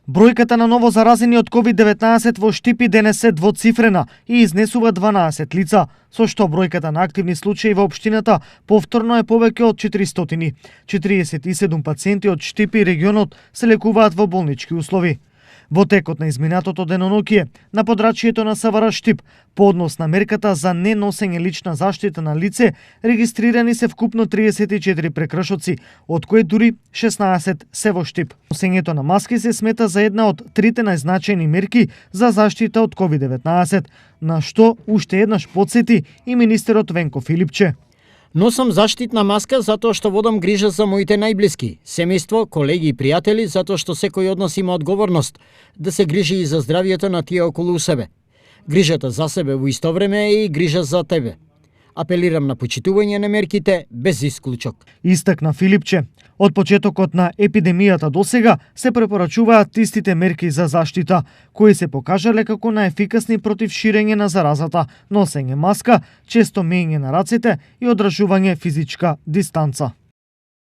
Бројката на ново заразени од COVID-19 во Штипи денес е двоцифрена и изнесува 12 лица, со што бројката на активни случаи во општината повторно е повеќе од 400. 47 пациенти од Штипи и регионот се лекуваат во болнички услови. Во текот на изминатото деноноќие, на подрачјето на СВР Штип, по однос на мерката за неносење лична заштита на лице, регистрирани се вкупно 34 прекршоци, од кои дури 16 се во Штип. Носењето на маски се смета за една од трите најзначајни мерки за заштита од COVID-19, на што уште еднаш потсети и министерот Венко Филипче. Носам заштитна маска затоа што водам грижа за моите најблиски, семејство, колеги и пријатели, затоа што секој од нас има одговорност да се грижи и за здравието на тие околу себе. Грижата за себе во исто време е и грижа за тебе. Апелирам на почитување на мерките без исклучок. Истакна Филипче. Од почетокот на епидемијата досега се препорачуваат истите мерки за заштита, кои се покажале како најефикасни против ширење на заразата: носење маска, често меење на рацете и одржување физичка дистанца.